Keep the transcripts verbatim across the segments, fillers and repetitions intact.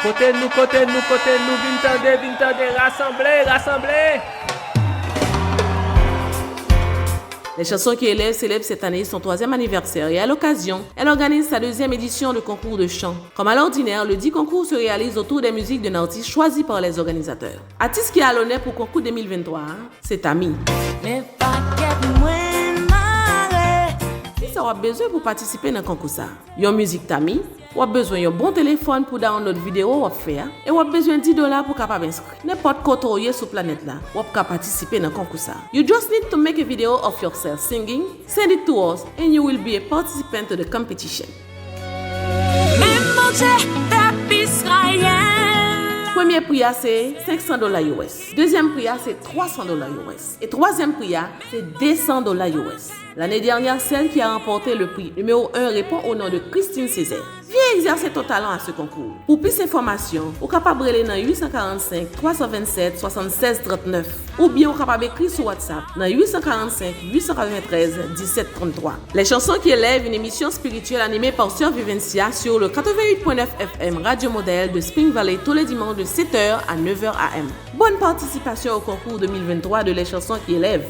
Kote nou, kote nou, kote nou, vin tande, vin tande, rasanble, rasanble. Les chansons qui élèvent célèbrent cette année son troisième anniversaire et à l'occasion, elle organise sa deuxième édition de concours de chant. Comme à l'ordinaire, le dit concours se réalise autour des musiques d'un artiste choisi par les organisateurs. Atis ki a lonè pou konkou de mil venntwa a, se Tami. Men pakèt mwen mare. Kisa w ap bezwen pou patisipe nan konkou sa a? Yon mizik Tami, w ap bezwen yon bon telefòn pou download videyo w ap fè a, e w ap bezwen dis dola pou kapab enskri. Nenpòt kote w ye sou planèt la, w ap ka patisipe nan konkou sa a. You just need to make a video of yourself singing, send it to us, and you will be a participant to the competition. Men Bondye pèp Izrayèl. Premye pri a se senk san dola U S. Dezyèm pri a se twa san dola U S. E twazyèm pri a se de san dola U S. L'année dernière, celle qui a remporté le prix numéro un répond au nom de Christine Césaire. Viens exercer ton talent à ce concours. Pour plus d'informations, ou kapab rele nan huit cent quarante-cinq trois cent vingt-sept soixante-seize trente-neuf oubyen ou kapab ekri sou WhatsApp nan huit cent quarante-cinq huit cent quatre-vingt-treize dix-sept trente-trois. Les chansons qui élèvent, une émission spirituelle animée par Sœur Vivencia sur le quatre-vingt-huit point neuf F M Radio Modèle de Spring Valley tous les dimanches de sept heures à neuf heures A M. Bonne participation au concours deux mille vingt-trois de Les chansons qui élèvent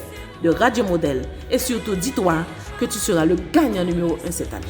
de Radio Modèle et surtout dis-toi que tu seras le gagnant numéro un cette année.